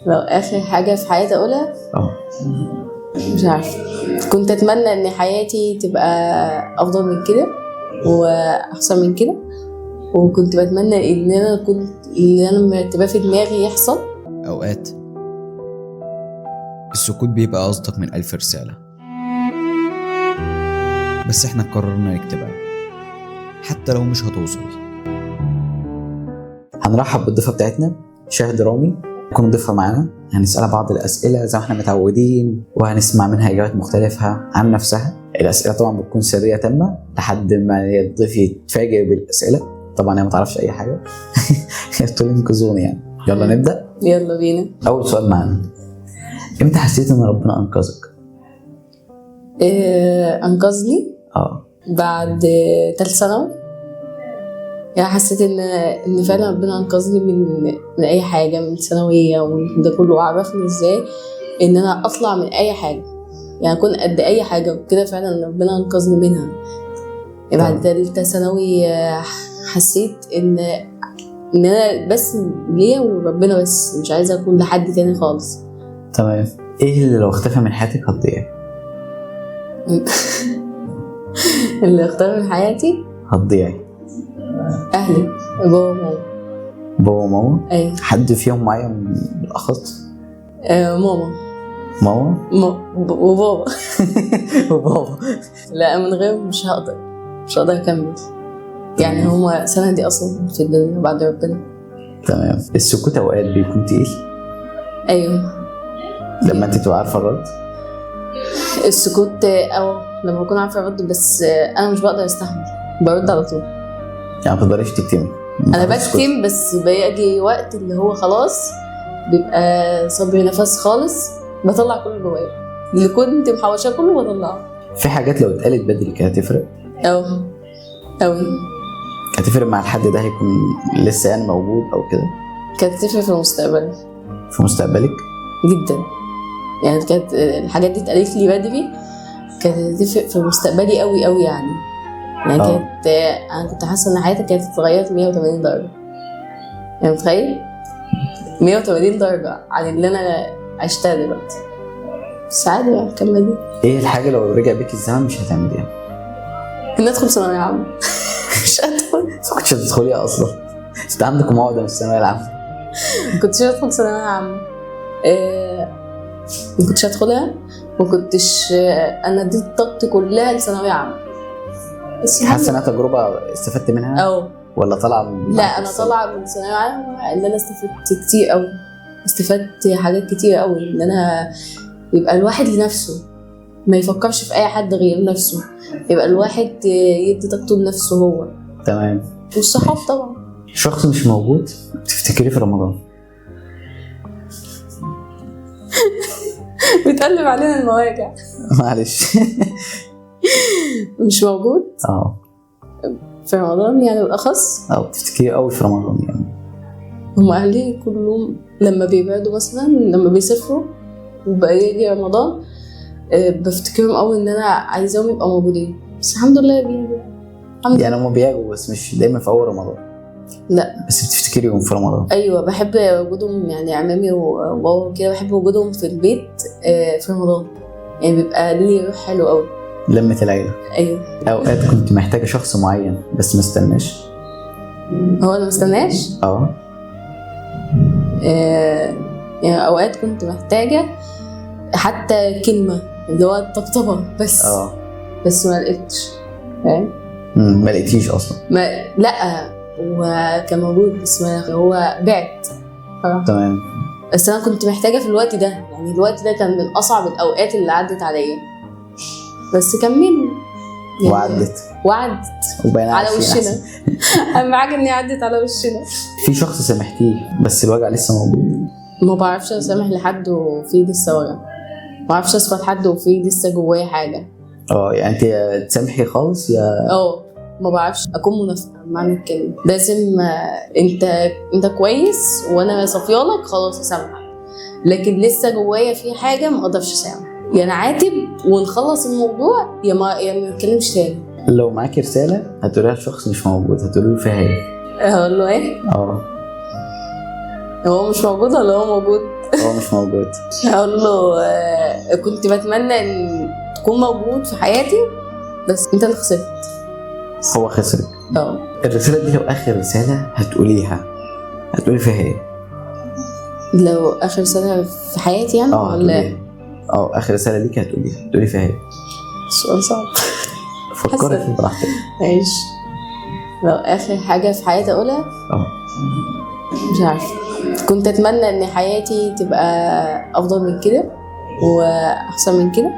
لو آخر حاجة في حياتي أقولها، اه مش عارفة. كنت أتمنى إن حياتي تبقى أفضل من كده وأحسن من كده، وكنت بتمنى إن أنا كنت اللي أنا مرتباه في دماغي يحصل. أوقات السكوت بيبقى أصدق من ألف رسالة، بس احنا قررنا نكتبها حتى لو مش هتوصل. هنرحب بالضيفه بتاعتنا شاهد رامي، تكون ضيفه معانا. هنسالها بعض الاسئلة زي ما احنا متعودين، وهنسمع منها اجابات مختلفة عن نفسها. الاسئلة طبعا بتكون سرية تامة لحد ما الضيف يتفاجئ بالاسئلة. طبعا هي ما تعرفش اي حاجة. تقول انقذوني يعني. يلا نبدا. يلا بينا. اول سؤال معانا، امتى حسيت ان ربنا انقذك؟ إيه أنقذني؟ اه بعد تالت ثانوي، يعني حسيت ان فعلا ربنا انقذني من اي حاجة، من ثانوية ومن ده كله، وعرفني ازاي ان انا اطلع من اي حاجة، يعني اكون قد اي حاجة وكده. فعلا ربنا انقذني منها. يعني بعد تالتة ثانوي حسيت ان انا بس ليا وربنا بس، مش عايزه اكون لحد تاني خالص. تمام. ايه اللي لو اختفى من حياتك هتضيعي؟ اللي اختار من حياتي هتضيعي. اهلي، بابا وماما. بابا وماما؟ ايوه. حد فيهم معين بالاخص؟ ماما. ماما وبابا. وبابا. لا، من غير مش هقدر، مش هقدر اكمل. يعني هما سندي اصلا في الدنيا بعد ربنا. تمام. السكوت اوقات بيكون تقيل. ايوه. لما انت تبقى عارفه الرد. السكوت او لما بكون عارفه ارد، بس انا مش بقدر استحمل، برد على طول. يعني ما تقدريش تكتمي؟ انا بكتم، بس بيجي وقت اللي هو خلاص بيبقى صبري نفس خالص، بطلع كل اللي جوايا، اللي كنت محوشاه كله بطلعه. في حاجات لو اتقالت بدري كانت هتفرق؟ أوي أوي. كانت هتفرق مع الحد ده، هيكون لسه يعني موجود او كده؟ كانت تفرق في مستقبلي. في مستقبلك؟ جدا. يعني كانت الحاجات دي اتقالت لي بدري، كانت هتفرق في مستقبلي قوي قوي. يعني كانت، انا كنت حاسه ان حياتي كانت اتغيرت 180 درجه. يعني متخيل 180 درجه عن اللي انا عشتها دلوقتي. بس عادي بقى، كملي. ايه الحاجة لو رجع بيك الزمن مش هتعمليها؟ ان ادخل ثانوية عامة. مش هدخل. بس ما كنتش هتدخليها اصلا، انت عندك عقده من الثانوية العامة. ما كنتش هدخل ثانوية عامة. ما كنتش هدخلها، ما كنتش. انا اديت طاقتي كلها لثانويه عامة. بس حاسه انها تجربه استفدت منها؟ اه. ولا طالعه من؟ لا، انا طالعه من ثانوية عامة ان انا استفدت كتير قوي، استفدت حاجات كتير قوي. ان انا يبقى الواحد لنفسه، ما يفكرش في اي حد غير نفسه، يبقى الواحد يدي طاقته لنفسه هو. تمام. والصحاب طبعا. شخص مش موجود تفتكريه في رمضان؟ بتقلب علينا المواجع. معلش. مش موجود؟ اه. في رمضان يعني بالاخص؟ اه، بتفتكريه قوي في رمضان يعني. هم اهلي كلهم لما بيبعدوا مثلا، لما بيسافروا وبقى يجي رمضان، بفتكرهم قوي ان انا عايزاهم يبقوا موجودين، بس الحمد لله بيجوا. الحمد لله. يعني هم بيجوا بس مش دايما في اول رمضان. لا، بس بتفتكريهم في رمضان. ايوه، بحب وجودهم، يعني عمامي وبابا كده، بحب وجودهم في البيت في رمضان، يعني بيبقى ليه روح حلو قوي. لمة العيلة. ايوه. اوقات كنت محتاجة شخص معين بس ما استناش. هو انا ما استناش؟ اه. يعني اوقات كنت محتاجة حتى كلمة، اللي هو الطبطبة بس. اه. بس ما لقيتش. فاهم؟ ما لقيتيش اصلا. ما لا، هو كان موجود بس ما هو بعت. تمام. بس انا كنت محتاجة في الوقت ده، يعني الوقت ده كان من اصعب الاوقات اللي عدت عليا، بس كملنا يعني. وعدت وبقينا على وشنا. اهم حاجة اني عدت على وشنا. في شخص سامحتيه بس الوجع لسه موجود؟ ما بعرفش اسامح لحد وفي لسه وجع، ما بعرفش اصفى لحد وفي لسه جوايا حاجة. اه، يعني انت تسامحي خالص يا؟ اه، ما بعرفش اكون منافقه بمعنى الكلمة. لازم انت كويس وانا صافيالك، خلاص اسامحك، لكن لسه جوايا في حاجة ما اقدرش اسامح. يا انا عاتب ونخلص الموضوع، يا ما نتكلمش تاني. لو معاكي رسالة هتقوليها لشخص مش موجود، هتقولي له فيها ايه؟ هقول له ايه؟ اه. هو مش موجود ولا هو موجود؟ هو مش موجود. هقول له كنت بتمنى ان تكون موجود في حياتي، بس انت اللي خسرت. هو خسرك. اه. الرسالة دي لو اخر رسالة هتقوليها، هتقولي فيها ايه؟ لو اخر رسالة في حياتي يعني؟ ولا اخر رسالة ليك هتقوليها، هتقولي فيها ايه؟ سؤال صعب. فكري فيه براحتك. ماشي. لو اخر حاجة في حياتي اقولها، مش عارفه. كنت اتمنى ان حياتي تبقى افضل من كده واحسن من كده،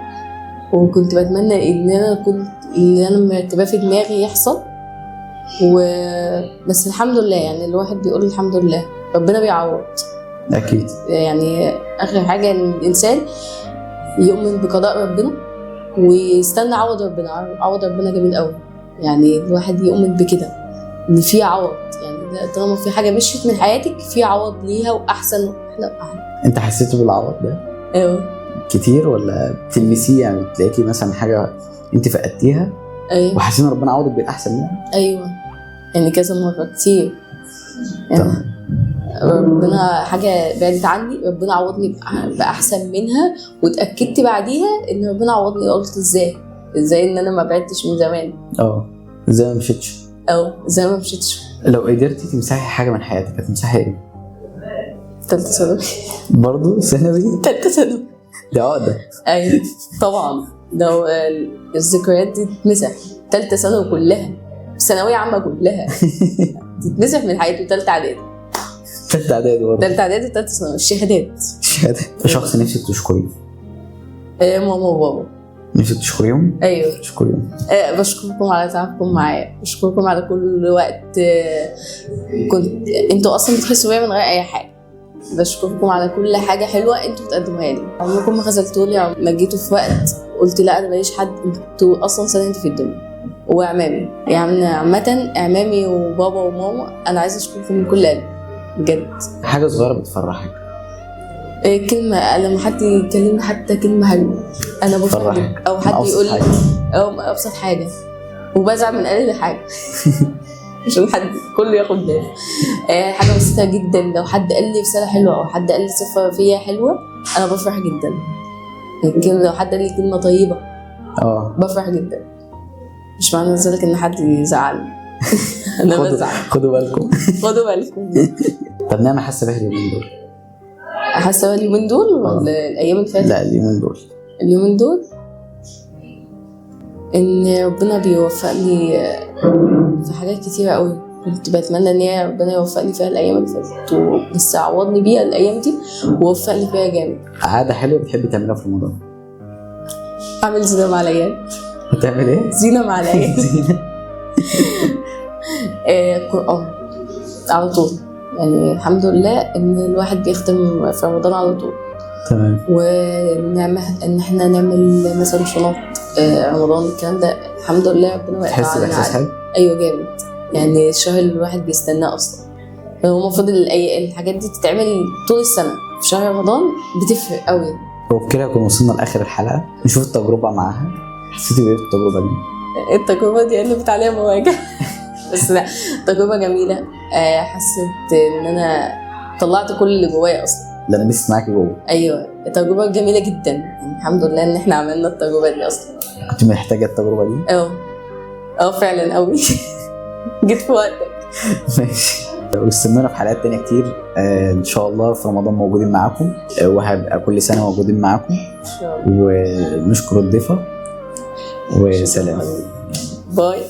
وكنت بتمنى ان انا كنت اللي انا مرتباه في دماغي يحصل، بس الحمد لله. يعني الواحد بيقول الحمد لله، ربنا بيعوض اكيد. يعني اخر حاجة ان الانسان يؤمن بقضاء ربنا ويستنى عوض ربنا. عوض ربنا جميل قوي، يعني الواحد يؤمن بكده ان في عوض. يعني طالما في حاجة مشيت من حياتك في عوض ليها، واحسن واحلى واحلى. انت حسيتي بالعوض ده؟ ايوه. كتير ولا بتلمسيه؟ يعني بتلاقيكي مثلا حاجة انت فقدتيها، ايوه، وحسيتي ان ربنا عوضك بالاحسن منها؟ ايوه، يعني كذا مرة كتير. يعني ربنا حاجة بعدت عني ربنا عوضني باحسن منها، واتاكدت بعديها ان ربنا عوضني. قلت ازاي ان انا ما بعدتش من زمان، ازاي ما مشيتش، ازاي ما مشيتش. لو قدرتي تمسحي حاجة من حياتك هتمسحي ايه؟ ثالثة ثانوي. برضه ثانوي؟ ثالثة ثانوي دي عقده. ايوه طبعا، لو الذكريات دي تتمسح، ثالثة ثانوي كلها، ثانوية عامة كلها تتمسح من حياتي، وثالثه اعدادي. ثالثة اعدادي برضه. ثالثة اعدادي وثالثه ثانوي، الشهادات. الشهادات. شخص نفسك تشكريه؟ ماما وبابا. نفسك تشكريهم؟ ايوه تشكريهم. بشكركم على تعبكم معايا، بشكركم على كل وقت كنت انتوا اصلا بتحسوا بيا من غير اي حاجة. بشكركم على كل حاجة حلوة انتوا بتقدموها لي، عمركم ما خذلتوني، ما جيتوا في وقت قلت لا انا ماليش حد، انتوا اصلا سندي في الدنيا. واعمامي، يعني عامة اعمامي وبابا وماما، انا عايزه اشكركم من كل قلبي بجد. حاجة صغيرة بتفرحك؟ كلمة، لما حد يكلمني حتى كلمة حلوة انا بفرح، او حد يقول لي او ابسط حاجة، وبزعل من اقل حاجة عشان حد كله ياخد باله. حاجة بسيطة جدا، لو حد قال لي رسالة حلوة او حد قال لي صفة فيا حلوة انا بفرح جدا. لو حد قال لي كلمة طيبة بفرح جدا. مش معنى ذلك ان حد يزعلني. انا بزعل. خدوا بالكم. خدوا بالكم. طب نعمه حاسه بيها اليومين دول؟ حاسه بيها اليومين دول ولا الايام اللي فاتت؟ لا اليومين دول. اليومين دول ان ربنا بيوفقني في حاجات كتيرة قوي كنت بتمنى ان هي ربنا يوفقني فيها الايام اللي فاتت، بس عوضني بيها الايام دي ووفقني فيها جامد. عادة حلوة بتحبي تعمليها في رمضان؟ اعمل زينة مع العيال. بتعمل ايه؟ زينة مع العيال. زينة. قرآن على طول، يعني الحمد لله ان الواحد بيختم في رمضان على طول. تمام. ونعمل ان احنا نعمل مثلا شنط رمضان الكلام ده، الحمد لله ربنا وقع. تحس باحساس حلو؟ ايوه جامد، يعني الشهر اللي الواحد بيستناه اصلا. هو المفروض الحاجات دي تتعمل طول السنة، في شهر رمضان بتفرق قوي. وبكده نكون وصلنا لاخر الحلقة، نشوف التجربة معاها. حسيتي بايه التجربة دي؟ التجربة دي قلبت عليها مواجع. بس لا، تجربه جميلة. حسيت ان انا طلعت كل اللي جوايا اصلا. لمست معاكي جوه. ايوه تجربه جميلة جدا، الحمد لله ان احنا عملنا التجربة دي اصلا. كنت محتاجه التجربة دي؟ اه فعلا قوي. جيت في وقتك. ماشي، واستنونا في حلقات تانية كتير. ان شاء الله في رمضان موجودين معاكم، وهبقى كل سنة موجودين معاكم ان شاء الله. ونشكر الضيفه، وسلام. باي.